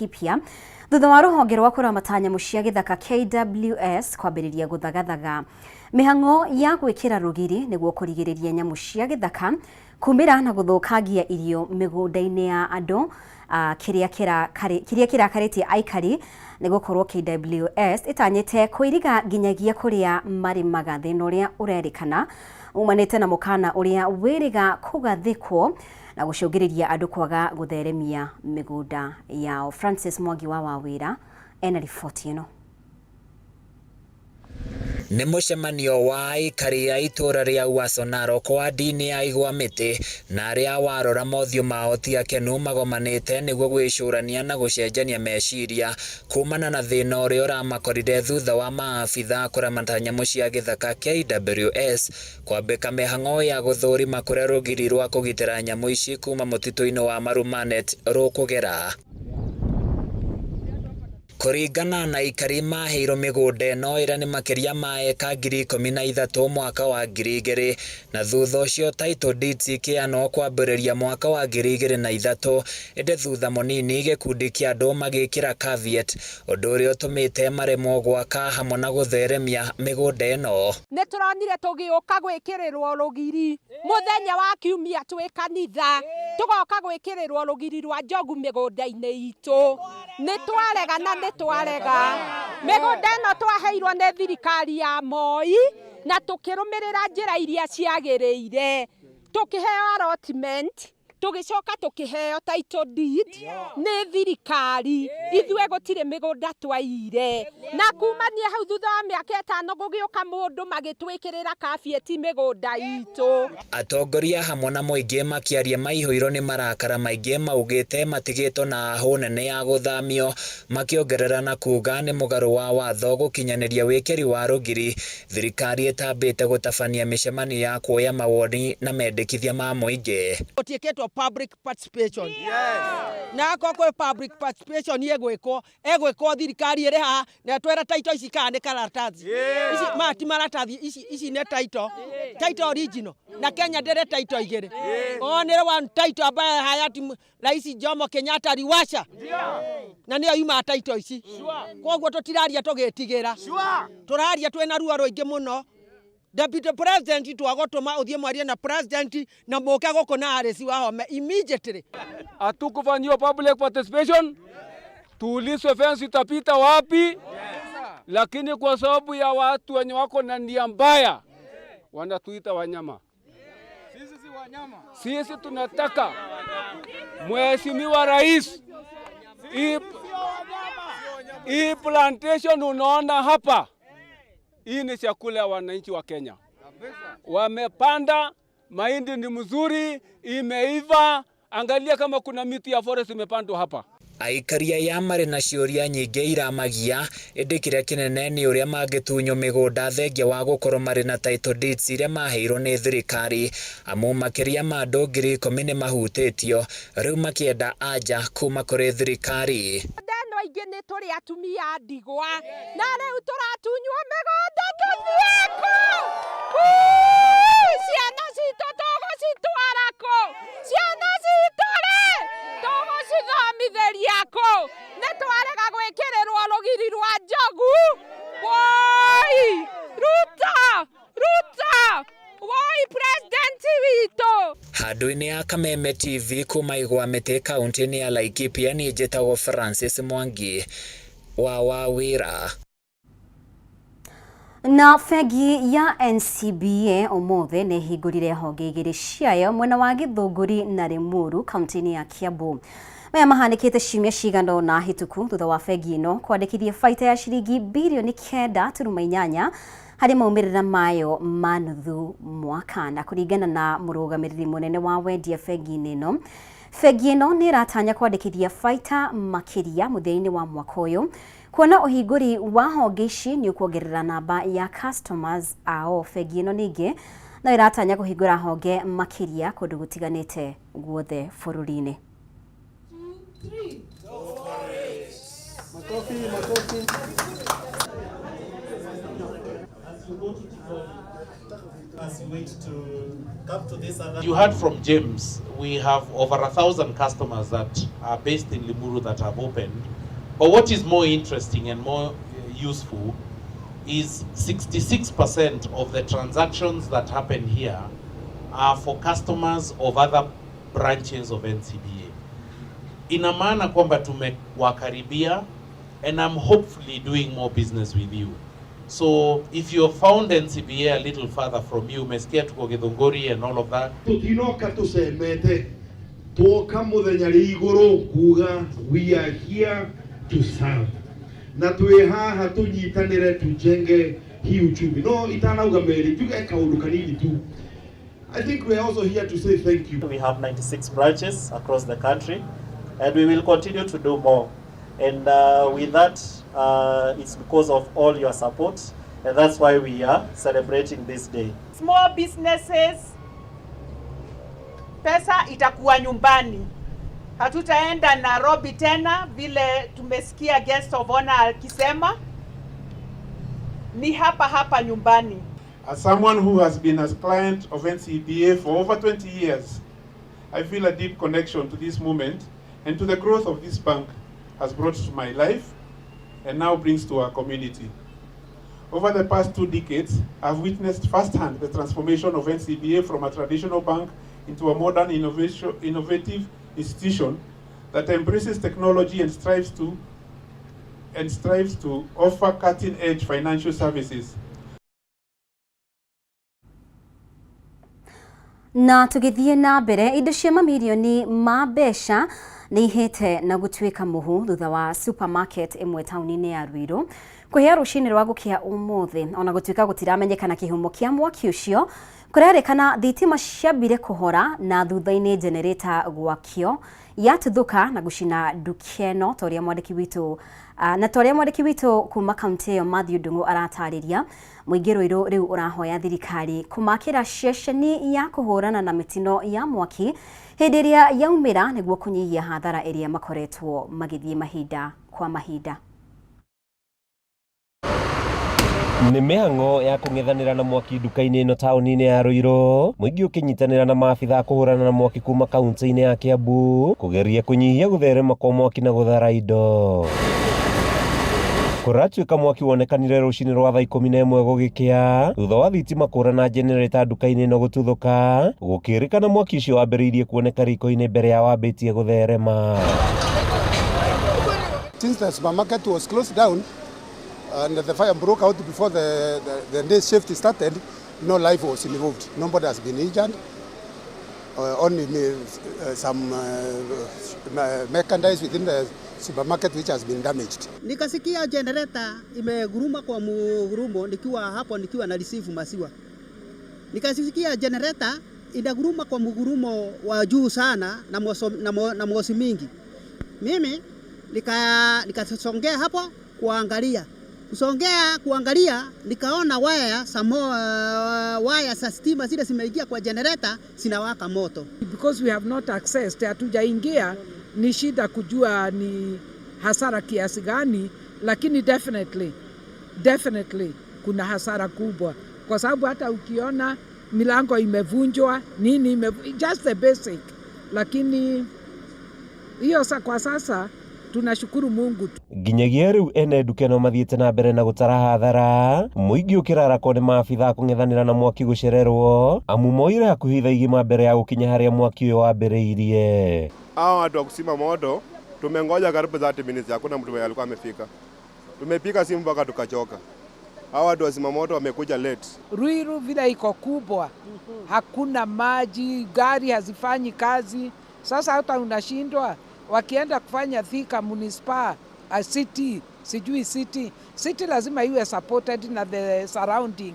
Laikipia thutha wa rũhonge rwa kũramata nyamũ cia gĩthaka KWS kwambĩrĩria gũthagathaga mĩhang'o ya gwĩkĩra rũgiri nĩguo kũrigĩrĩria nyamũ cia gĩthaka kumĩra na gũthũkangia irio mĩgũnda-inĩ ya andũ kĩrĩa kĩrakarĩtie aikari nĩ gũkorwo KWS ĩtanyĩte kũiriga nginyagia kũrĩa marĩmaga thĩna ũrĩa ũrerĩkana umanĩte na mũkana ũrĩa wĩrĩga kũgathĩkwo na gũcũngĩrĩria andũ kwaga gũtheremia mĩgũnda yao. Francis Mwangi wa Wawĩra ena riboti ĩno. Nĩ mũcemanio wa aikari a itũũra rĩa Uaso Narok wa ndini ya igwa mĩtĩ na arĩa warora mothiũ mao ti akenu magomanĩte nĩguo gwĩcũrania na gũcenjania meciria kumana na thĩna ũrĩa ũramakorire thutha wa maabitha kũramata nyamũ cia gĩthaka KWS kwambĩka mĩhang'o ya gũthũrima kũrĩa rũgiri rwa kũgitĩra nyamũ ici kuma mũtitũ-inĩ wa Marumanet rũkũgera. Kũringana na aikari maheirwo mĩgũnda ĩno ĩrĩa nĩ makĩria ma eka 13,000 mwaka wa 2000 na thutha ũcio title deeds ikĩheanwo kwambĩrĩria mwaka wa 2003 ĩndĩ thutha mũnini gĩkundi kĩa andũ magĩkĩra caveat ũndũ ũrĩa ũtũmĩte maremwo gwaka hamwe na gũtheremia mĩgũnda ĩno. Nĩ tũronire tũgĩũka gwĩkĩrĩrwo rũgiri mũthenya wa kiumia twĩ kanitha tũgoka gwĩkĩrĩrwo rũgiri rwa njogu mĩgũnda-inĩ itũ nĩ twarega na nĩ twarega mĩgũnda ĩno twaheirwo nĩ thirikari ya Moi na tũkĩrũmĩrĩra njĩra iria ciagĩrĩire tũkĩheo allotment tũgĩcoka tũkĩheo title deed nĩ thirikari ithuĩ gũtirĩ mĩgũnda twaire na kumania hau thutha wa mĩaka 5 gũgĩũka mũndũ magĩtwĩkĩrĩra caveat mĩgũnda itũ. Atongoria hamwe na mũingĩ makĩaria maihũirwo nĩ marakara maingĩ maugĩte matigĩtwo na ahũ nene ya gũthamio makĩongerera na kuga nĩ mũgarũ wa watho gũkinyanĩria wĩkĩri wa rũgiri thirikari ĩtambĩte gũtabania mĩcemanio ya kuoya mawoni na mendekithia ma mũingĩ. Gũtiĩkĩtwo public participation. Na akorwo kwĩ public participation ĩgwĩkwo ĩgwĩkwo thirikari ĩrĩ haha na twĩra title ici kana nĩ karatathi ici maya ti maratathi ici nĩ title title original na Kenya ndĩrĩ title igĩrĩ only one title ambaye hayati Rais Jomo Kenyatta aliwasha na nĩyo yumaga title ici koguo tũtiraria tũgĩtigĩra tũraria twĩna ruo rũingĩ mũno. Deputy President twagũtũma ũthiĩ mwarie na President na mũke gũkũ na Alice Wahome immediately. Hatukufanyiwa public participation, tuulizwe fence itapita wapi, lakini kwa sababu ya watu wenye wako na nia mbaya wanatuita wanyama. Sisi tunataka Mheshimiwa Rais, hii plantation unaona hapa, hii ni chakula ya wananchi wa Kenya. Wamepanda mahindi ni mzuri, imeiva. Angalia kama kuna miti ya forest imepandwa hapa. Aikari aya marĩ na ciũria nyingĩ iramagia ĩndĩ kĩrĩa kĩnene nĩ ũrĩa mangĩtunywo mĩgũnda thengia wa gũkorwo marĩ na title deeds iria maheirwo nĩ thirikari amu makĩria ma andũ 10,000 nĩ mahutĩtio rĩu makĩenda anja kuma kũrĩ thirikari. Ndeno aingĩ nĩ tũrĩ atumia ndigwa na rĩu tũratunywo mĩgũnda tũthiĩ kũ? Ciana citũ tũgũcitwara kũ? Ciana citũ rĩ tũgũcithomithĩria kũ? Nĩ twarega gwĩkĩrĩrwo rũgiri rwa njogu. Woi Ruto, Ruto, woi president witũ. Handũ-inĩ ya Kameme TV kuma Igwa Mĩtĩ kaunti-inĩ ya Laikipia niĩ njĩtagwo Francis Mwangi wa Wawĩra. Na bengi ya NCBA ũmũthĩ nĩ ĩhingũrire honge igĩrĩ ciayo mwena wa Gĩthũngũri na Limuru kaunti-inĩ ya Kiambu. Maya mahanĩkĩte ciumia cigana ũna hĩtũku thutha wa bengi ĩno kwandĩkithia baita ya ciringi birioni 9.8 harĩ maumĩrĩra mayo ma nuthu mwaka. Na kũringana na mũrũgamĩrĩri mũnene wa wendia bengi-inĩ ĩno, bengi ĩno nĩ ĩratanya kwandĩkithia baita makĩria mũthia-inĩ wa mwaka ũyũ kuona ũhingũri wa honge ici nĩ ũkuongerera namba ya customers ao. Bengi ĩno ningĩ no ĩratanya kũhingũra honge makĩria kũndũ gũtiganĩte guothe bũrũri-inĩ. You heard from James We have over 1,000 customers that are based in Limuru that have opened. But what is more interesting and more useful is 66% of the transactions that happen here are for customers of other branches of NCBA. Ina maana kwamba tumewakaribia and I'm hopefully doing more business with you. So if you have found NCBA a little further from you, umesikia tuko Githunguri and all of that. Tutinoka tucemete twoka muthenya ri iguru kuga we are here to serve na twi haha tunyitanire tujenge hii uchumi no itanauga meri njuge kaundu kanini tu. I think we are also here to say thank you. We have 96 branches across the country and we will continue to do more. And with that, it's because of all your support, and that's why we are celebrating this day. Small businesses, pesa itakuwa nyumbani. Hatutaenda Nairobi tena vile tumesikia guest of honor akisema, ni hapa hapa nyumbani. As someone who has been a client of NCBA for over 20 years, I feel a deep connection to this moment and to the growth of this bank has brought to my life and now brings to our community. Over the past 2 decades, I've witnessed firsthand the transformation of NCBA from a traditional bank into a modern innovative institution that embraces technology and strives to offer cutting-edge financial services. Na tugithie na mbere indo cia mamirioni ma mbeca nĩ ihĩte na gũtuĩka mũhu thutha wa supermarket ĩmwe taũni-inĩ ya Ruiru kũhĩa rũcinĩ rwa gũkĩa ũmũthĩ. Ona gũtuĩka gũtiramenyekana kĩhumo kĩa mwaki ũcio, kũrerĩkana thitima ciambire kũhora na thutha-inĩ generator gwakio yatuthũka na gũcina nduka ĩno ta ũrĩa mwandĩki witũ kuma kaunti ĩyo Matthew Ndung'u aratarĩria. Mũingĩ Ruiru rĩu ũrahoya thirikari kũmakĩra ceceni ya kũhũrana na mĩtino ya mwaki hĩndĩ ĩrĩa yaumĩra nĩguo kũnyihia hathara ĩrĩa makoretwo magĩthiĩ mahinda kwa mahinda. Nĩ mĩhang'o ya kũng'ethanĩra na mwaki nduka-inĩ ĩno taũni-inĩ ya Ruiru, mũingĩ ũkĩnyitanĩra na maabitha kũhũrana na mwaki kuma kaunti-inĩ ya Kiambu kũgeria kũnyihia gũtherema kwa mwaki na gũthara indo. Kũratuĩka mwaki wonekanire rũcinĩ rwa thaa 11 gũgĩkĩa thutha wa thitima kũra na generator nduka-inĩ ĩno gũtuthũka, gũkĩrĩkana mwaki ũcio wambĩrĩirie kuoneka riko-inĩ mbere ya wambĩtie gũtherema. Since the supermarket was closed down and the fire broke out before the day shift started, no life was involved. Nobody has been injured. Only some merchandise within the supermarket which has been damaged. Nikasikia generator imeguruma kwa mugurumo nikiwa hapo nikiwa na receive maziwa. Nikasikia generator inaguruma kwa mugurumo wa juu sana na moshi mingi. Mimi nikasongea hapo kuangalia. Kusongea kuangalia nikaona waya za stima zile zimeingia kwa generator zinawaka moto. Because we have not accessed, hatujaingia, ni shida kujua ni hasara kiasi gani, lakini definitely kuna hasara kubwa kwa sababu hata ukiona milango imevunjwa nini just the basic, lakini hiyo kwa sasa tunashukuru Mungu. Nginyagia riu ene nduka ĩno mathiĩte na mbere na gũtara hathara, mũingĩ ũkĩrarakwo nĩ maabitha kũng'ethanĩra na mwaki gũcererwo amu moire hakuhĩ thaa igima mbere ya gũkinya harĩa mwaki ũyũ wambĩrĩirie. Hao watu wa kuzima moto tumengoja karibu 30 minutes, hakuna mtu alikuwa amefika. Tumepiga simu mpaka tukachoka. Hao watu wa zima moto wamekuja late. Ruiru vile iko kubwa, hakuna maji, gari hazifanyi kazi. Sasa hata unashindwa wakienda kufanya Thika municipal a city, sijui city lazima iwe supported na the surrounding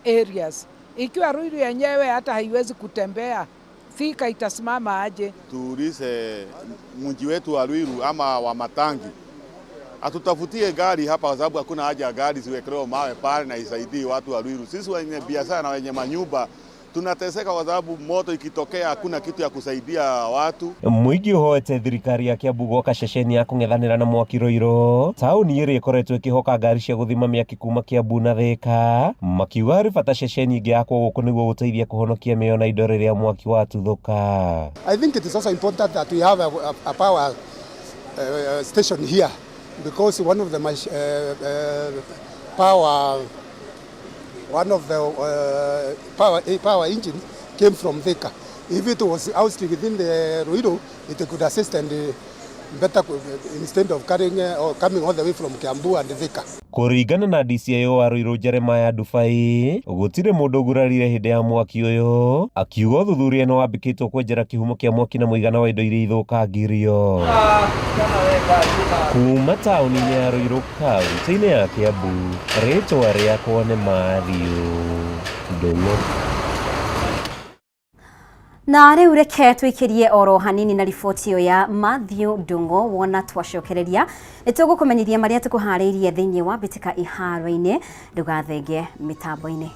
areas. Ikiwa Ruiru yenyewe hata haiwezi kutembea, Thika itasimama aje? Tuulize mji wetu wa Ruiru ama wa Matangi atutafutie gari hapa, kwa sababu hakuna haja ya gari ziwekelewe mawe pale na isaidie watu wa Ruiru. Sisi wenye biashara na wenye manyumba Tunateseka kwa sababu moto ikitokea hakuna kitu ya kusaidia watu. Mũingĩ ũhoete thirikari ya Kiambu gwaka ceceni ya kũng'ethanĩra na mwaki Ruiru, taũni ĩrĩa ĩkoretwo ĩkĩhoka ngari cia gũthima mĩaki kuma Kiambu na Thika, makiuga harĩ bata ceceni ĩngĩ yakwo gũkũ nĩguo gũteithia kũhonokia mĩoyo na indo rĩrĩa mwaki watuthũka. I think it is also important that we have a power station here because one of the power one of the power engines came from Thika. If it was housed within the Ruiru, it could assist and better instead of carrying or coming all the way from Kiambu and Thika. Kũringana na DCIO wa Ruiru Jeremiah Dubai, gũtirĩ mũndũ ũgurarire hĩndĩ ya mwaki ũyũ, akiuga ũthuthuria nĩ wambĩkĩtwo kwenjera kĩhumo kĩa mwaki na mũigana wa indo iria ithũkangirio. Kuma taũni-inĩ ya Ruiru kaunti-inĩ ya Kiambu, rĩtwa rĩakwa nĩ Matthew Ndung'u. Na rĩu reke twĩkĩrie oro hanini na riboti ĩyo ya Matthew Ndung'u. Wona twacokereria nĩ tũgũkũmenyithia marĩa tũkũharĩirie thĩinĩ wa mbĩtĩka iharo-inĩ. Ndũgathenge mĩtambo-inĩ.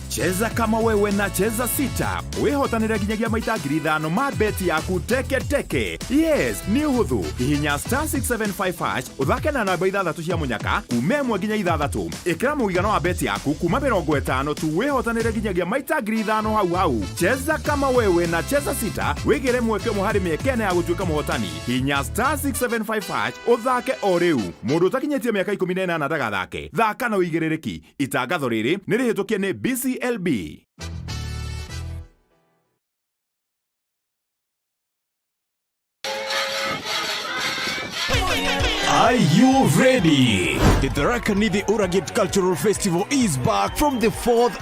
Cheza kama wewe na Cheza Sita wihotanire nginyagia maita 5,000 ma beti yaku teke teke. Yes, nĩ ũhũthũ. Hihinya star 675 hash ũthake na namba ithathatũ cia mũnyaka kuma 1 nginya 6. Ĩkĩra mũigana wa beti yaku kuma 50 tu wihotanire nginyagia maita 5,000 hau hau. Cheza kama wewe na Cheza Sita wĩgĩre mweke ũmwe harĩ mĩeke ĩna ya gũtuĩka mũhotani. Hihinya star 675 hash ũthake o rĩu. Mũndũ ũtakinyĩtie mĩaka 18 ndagathake. Thaka na ũigĩrĩrĩki. Itangatho rĩrĩ nĩ rĩhĩtũkie nĩ BCLB. Are you ready? The Tharaka Nithi Uragit Cultural Festival is back from the 4th